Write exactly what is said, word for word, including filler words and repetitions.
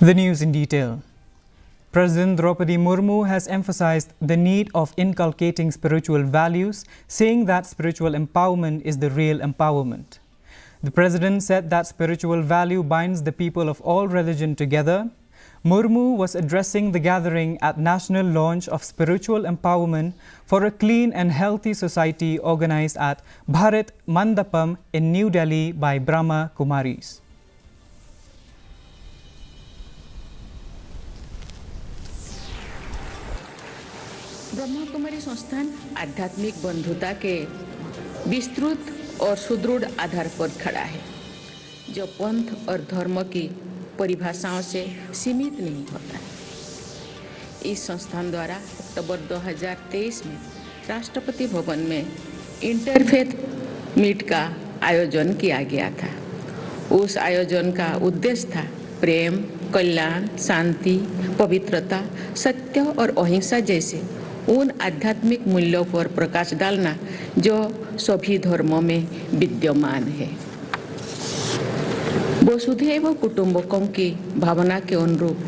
The news in detail. President Draupadi Murmu has emphasized the need of inculcating spiritual values, saying that spiritual empowerment is the real empowerment. The president said that spiritual value binds the people of all religion together. Murmu was addressing the gathering at national launch of spiritual empowerment for a clean and healthy society organized at Bharat Mandapam in New Delhi by Brahma Kumaris. ब्रह्मा कुमारी संस्थान आध्यात्मिक बंधुता के विस्तृत और सुदृढ़ आधार पर खड़ा है, जो पंथ और धर्म की परिभाषाओं से सीमित नहीं होता है। इस संस्थान द्वारा अक्टूबर दो हज़ार तेईस में राष्ट्रपति भवन में इंटरफेथ मीट का आयोजन किया गया था। उस आयोजन का उद्देश्य था प्रेम, कल्याण, शांति, पवित्रता, सत्य और अहिंसा जैसे उन आध्यात्मिक मूल्यों पर प्रकाश डालना जो सभी धर्मों में विद्यमान है। वसुधैव कुटुंबकम की भावना के अनुरूप